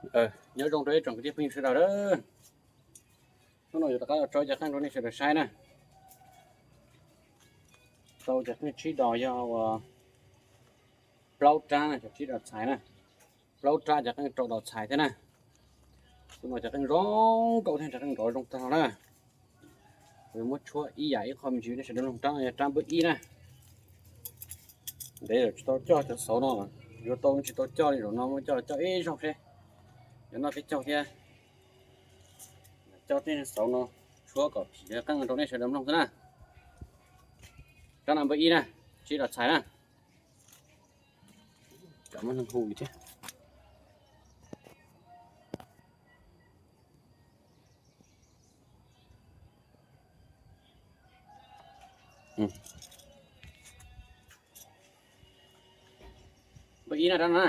Nyob zoo rau ib tsoom kwv tij phooj ywg sawv daws. Hnub no yuav rov qab los tso cov qeej rau nej sawv daws saib na. Tau cov qeej tsib dos yog uas plaub rab na, cov tsib dos txhais na. Plaub rab cov qeej rau dos txhais thiab na. Tus no cov qeej zoo nkauj thiab, cov qeej nrov zoo tag na. Kuv yuav muab tshuab ib yam ib qho me ntsis nej sawv daws mloog. Rab no yog rab npawb ib na. Ntev lawm tsis tau coj cov xauv no, yuav tau tsis tau coj li, zaum no muab coj coj ib zaug seb. Yog noj peb caug thiab. Coj tej xauv no tshuab kom phim qeej rau nej sawv daws mloog xwb na. Rab no npawb ib na, tsib dos txhais na. Cov muab neeg hu thiab. Npawb ib na, rab no na.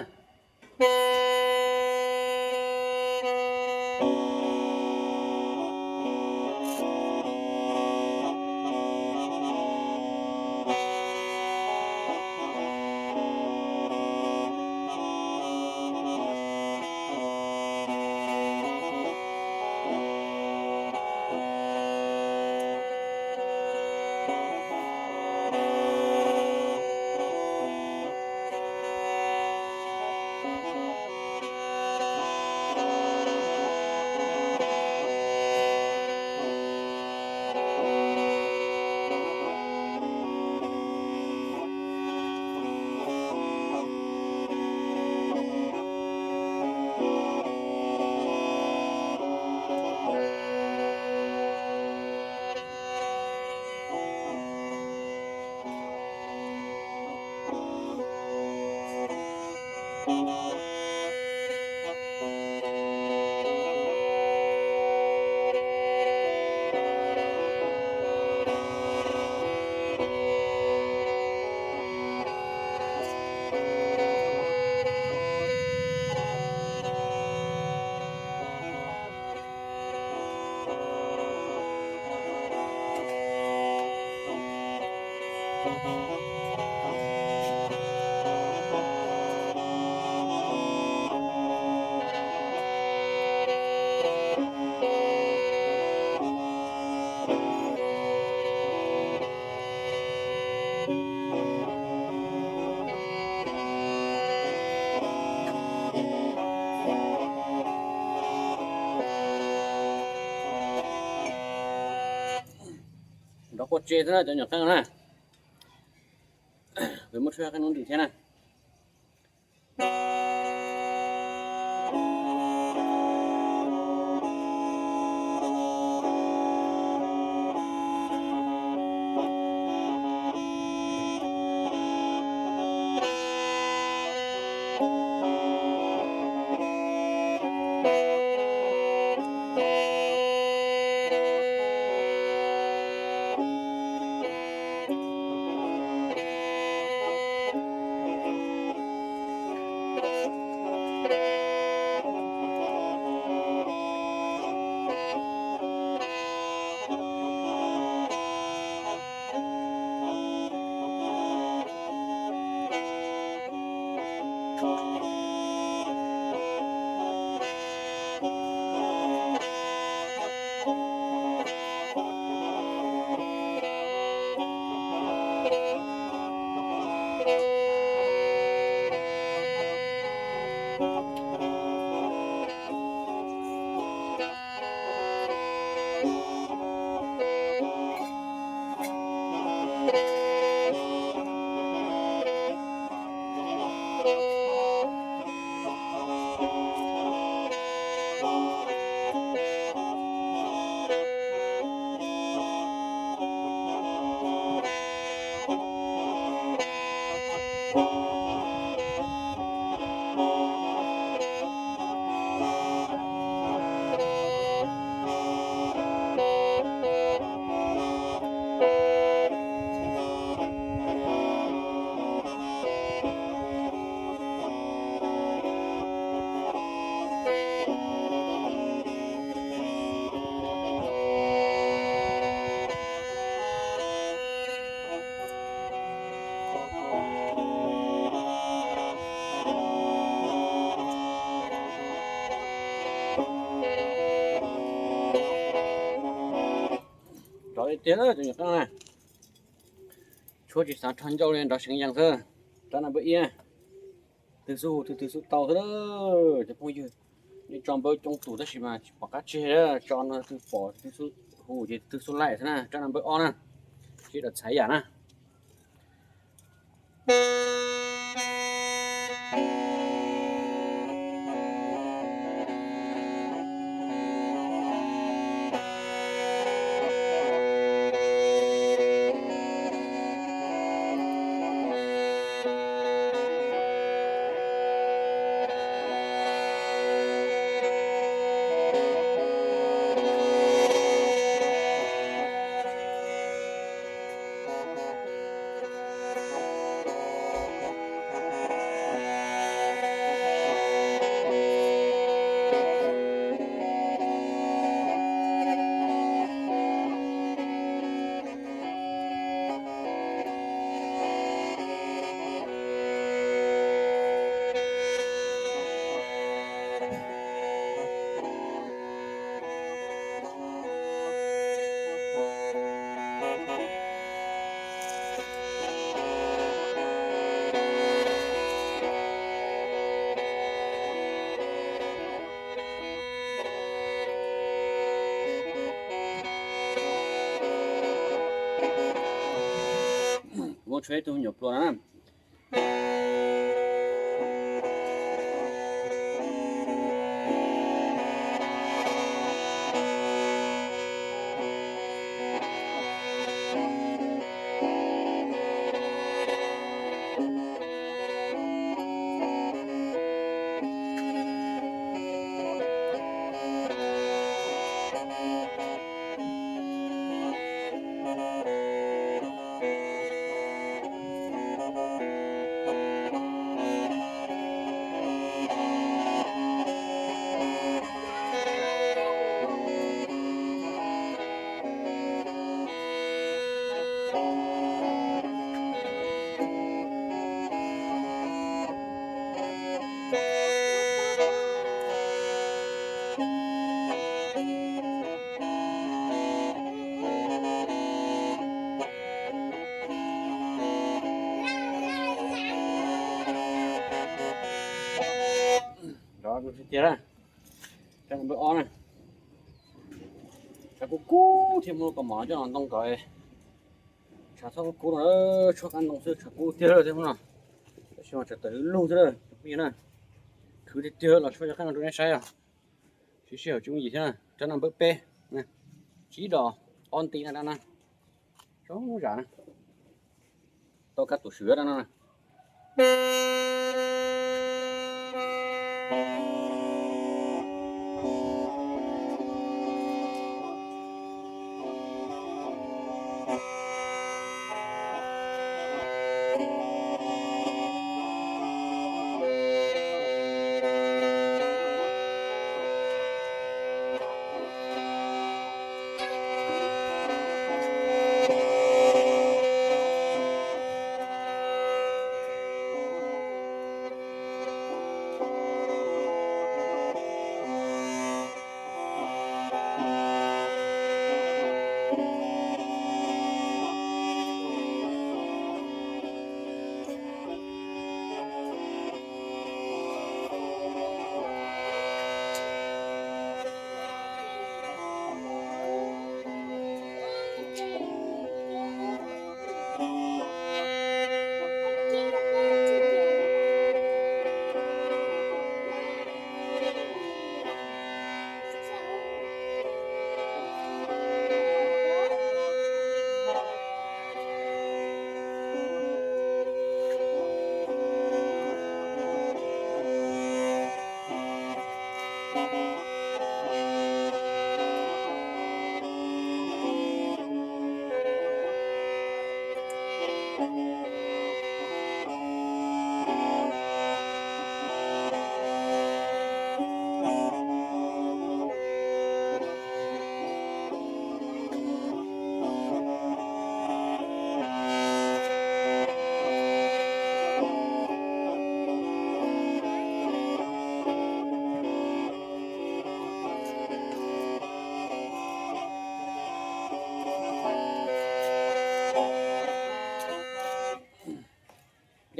Nrov quaj tse xwb na cov nyuam qeej na. Kuv muab tshuab qeej hnub ntws thiab na. Tiag na cov nyuam qeej na, tshuab tsis xav rho ncauj li, nrov seev yees xwb. Rab no npawb ib, twg xub hu twg twg xub tau xwb na. Cov phooj ywg, nej tso npawb coob tus tab sis mas tsis pom qab tseg, tso no twg pom twg xub hu ces twg xub laij xwb na. Rab no npawb ob na, sib dam txhais yam na. Kuv muab tshuab ib tug nyuam pluas no na. Nrov tiag tiag, rab no npawb ob na. Tshav kub kub thiab, muab kaus mom coj los ntoo kom tshav txhob kub kub no, tshuab qab ntoo xwb tshav kub tiag thiab no. Tab sis mas tshav tawm lug xwb, cov phooj ywg na. Khwv tiag tiag los tshuab cov qab no rau nej saib os. Siv sij hawm tsib moos yim thiab na. Rab no npawb peb, tsib dos, ob nti na, rab no zoo zam na. Tau kab tus swm rab no na.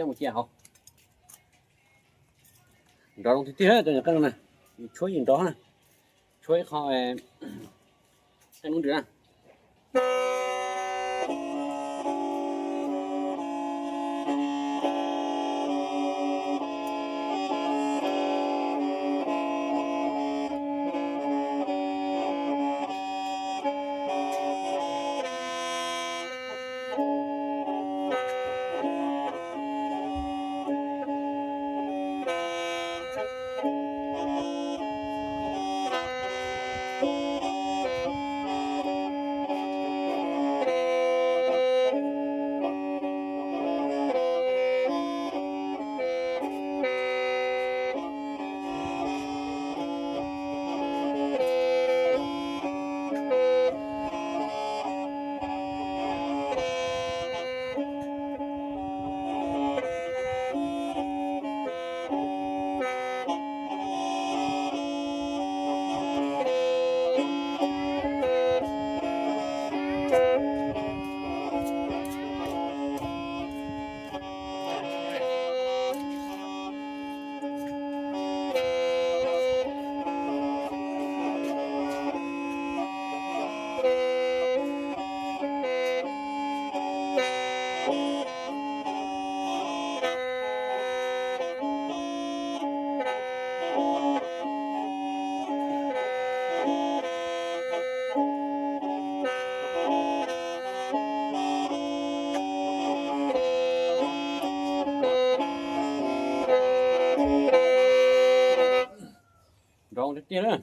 Mus cia hauv. Nrov zoo tiag tiag cov nyuam qeej no na. Tshuab yeej nrov na. Tshuab ib qho qeej lub ntsws na. Nrov tiag tiag na.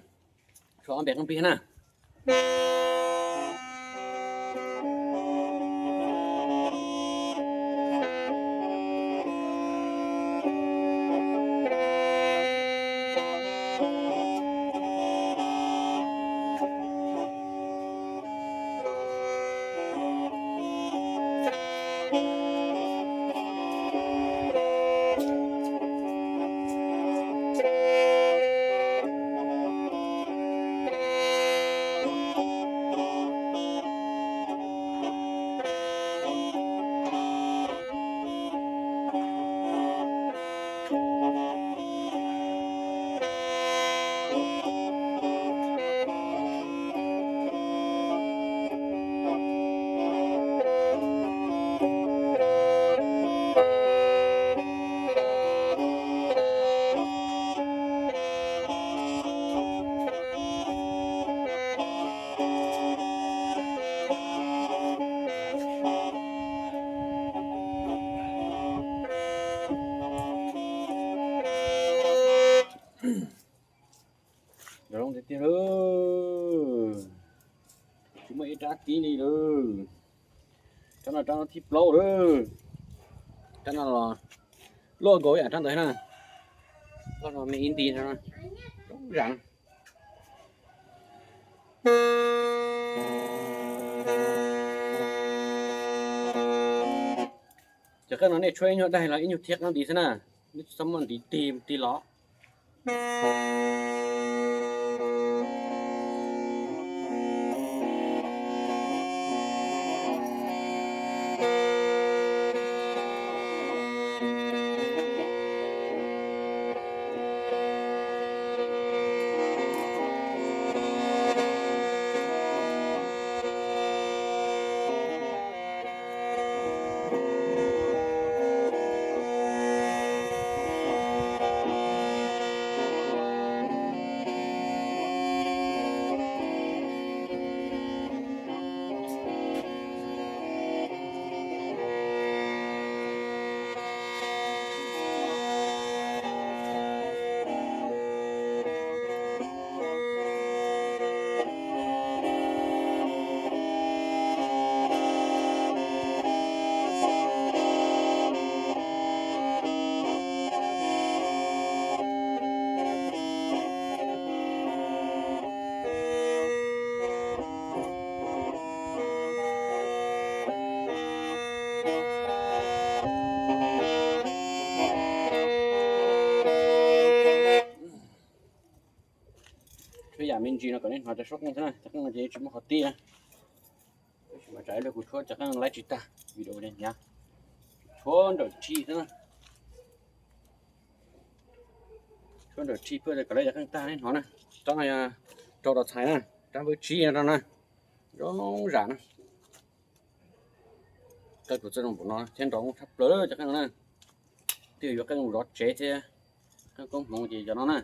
Tshuab ob npe qeej plig na. Nrov zoo tiag tiag lawm. Tsis muaj ib rab kib li lawm. Rab no rab thib plaub lawm. Rab no los loj nkaus ib yam rab ntawd na. Loj no me ib nti no. Zoo zam. Cov qeej no nej tshuab ib nyuag daig los ib nyuag thiab qab nti xwb na. Nej txhob muab ntiv tig tig los. Tshuab yam me ntsis no kom nej hnov cov suab qeej xwb na, cov qeej no ces tsis muaj qhov tiag. Tab sis mas tsam ib pliag kuv tshuab cov qeej laib tsis tag, video hnyav, tshuab nrawm tshij xwb na. Peb nram tsib peb kom lawv yog qeej tag nej hnov na. Rab no yog rau los txhais na, rab npawb tsib no rau na, zoo zam na. Qeej kuv txawj zoo npaum no thiab nrov tshaj plaws cov qeej no na. Twb yuav qeej zov tsev thiab qeej koob hmoov ces cov no na.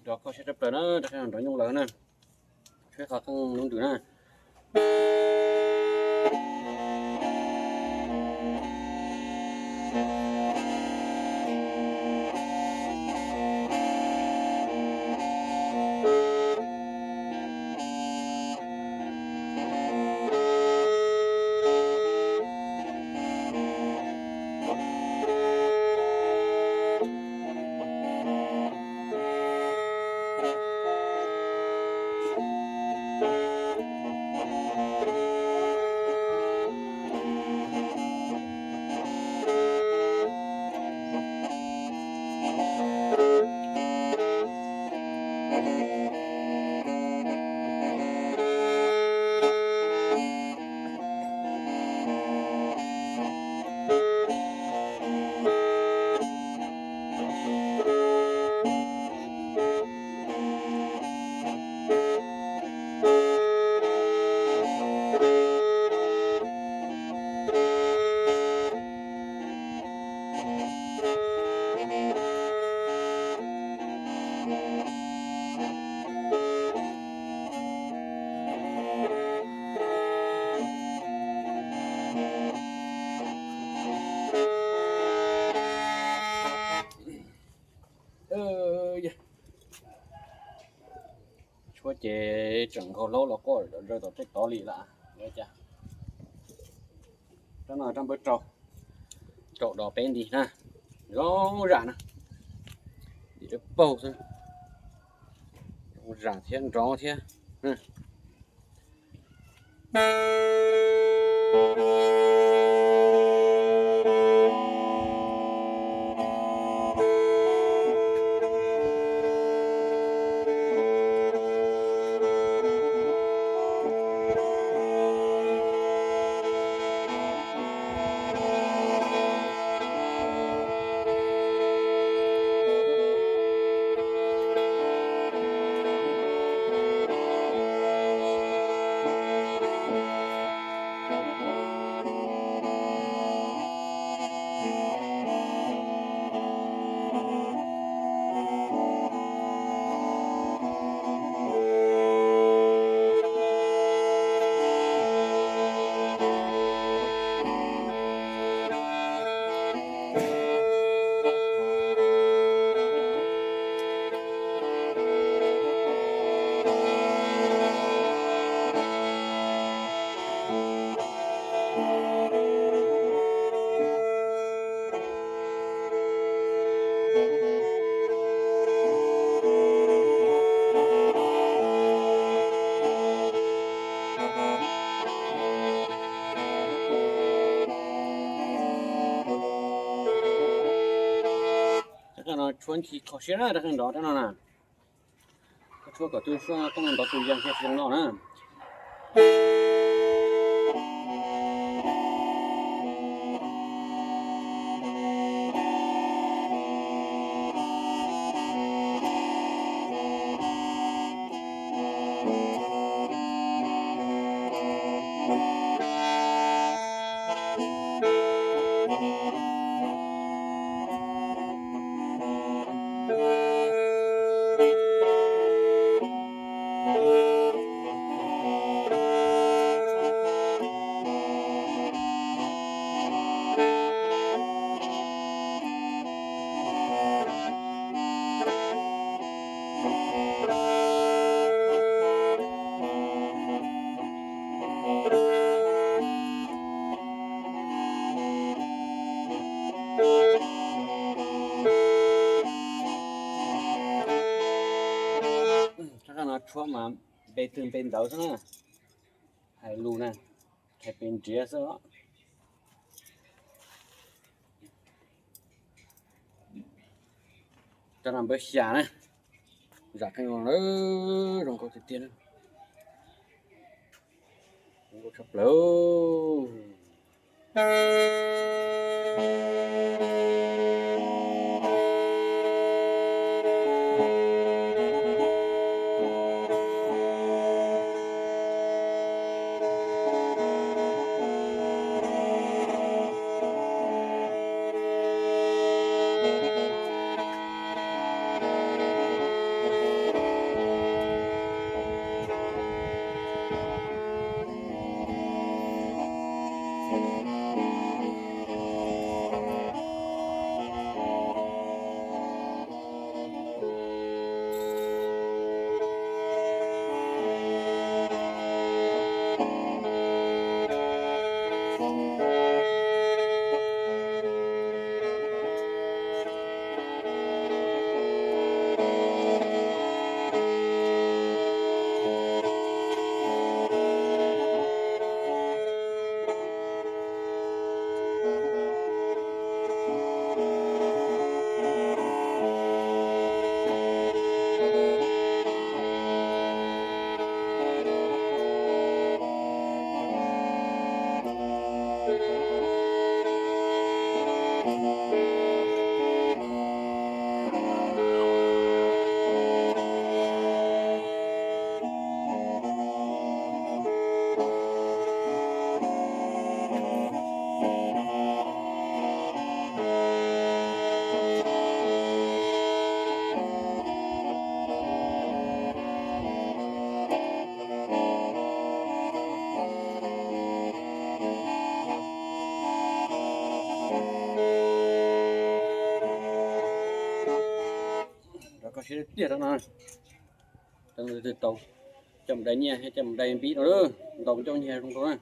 Rov kho siab tshaj plaws na, rov qab nrov nyooj lawm na. Seb qhov qeej lub ntws na. Tshuab ces tseem nkaug hlaub los quaj zaws tom tej tod li lawm. Rab no rab npawb rau, rau dos peb nti na, zoo zam na, dim dawb paug xwb, zoo zam thiab nrov thiab. Tshuab ntsis kho siab na rab qeej nrov rab no na. Koj tshuab kom tus suab qeej no nrov tus yog thiaj zoo no na. Rab qeej no tshuab mas npe twg npe ntawd xwb na. Hais lus na, hais pes nriav xwb os. Rab no npawb xya na. Zam qeej no lawm, zoo nkauj tiag tiag na. Zoo nkauj tshaj plaws. Rov koj siab tiag rau no. Rau no twg tau coj mus dai nyiaj thiab coj mus dai npib rau, ntau ncauj nyiaj zoo rau na.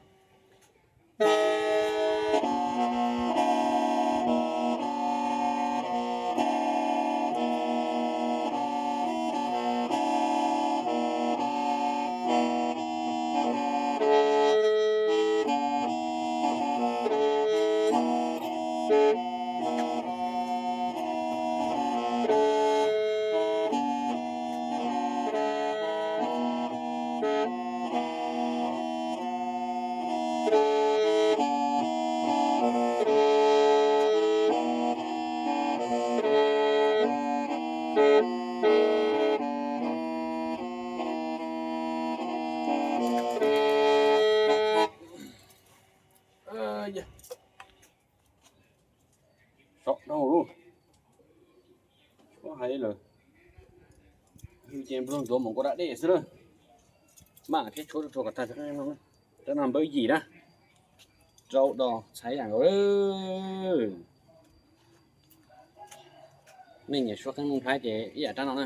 Sov dhau lawm. Tshuab hais lawm, yus ces nplog ntxuav mus nkaus da dej xwb na. Maj thiab tshuab rau kom tag. Rab no npawb yim na, rau dos txhais yam nkaus. Nej nyiam suab qeej Mooj Thaib ces ib yam rab no na.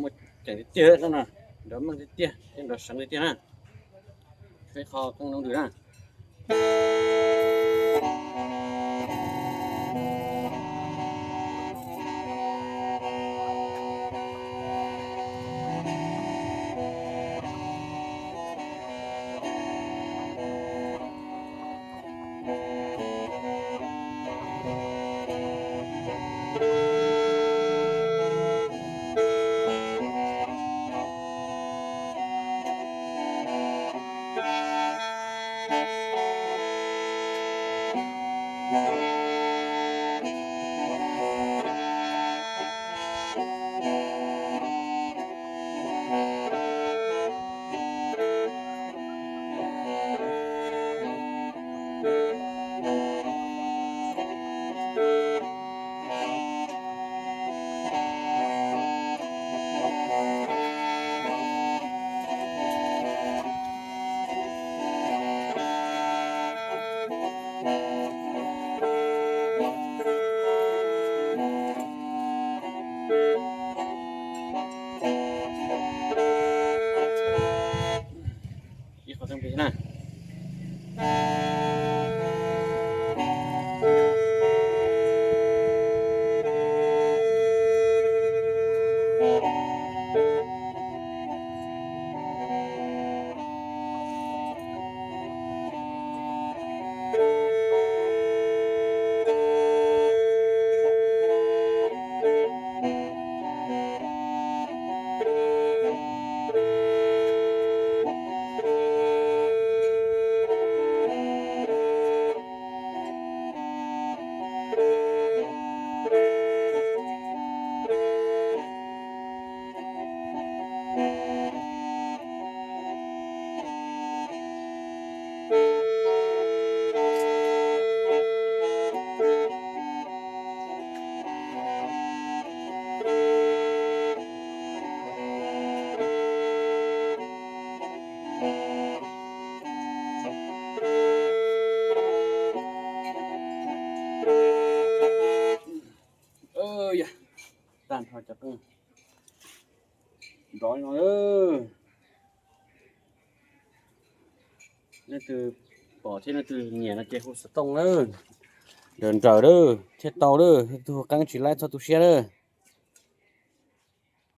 Muaj ceem tiag tiag no na, nrov meej tiag tiag thiab nrov seev tiag tiag na. Ib qho qeej noob ntws na. Ib qho txeeb pis na. Yog tag nrho cov qeej nrov no. Leej twg pom thiab leej twg nyiam no ces hu xov tooj na. Nrawm nrawm lawm thiaj tau lawm, leej twg hu qeeb tsis laib txhob tu siab lawm.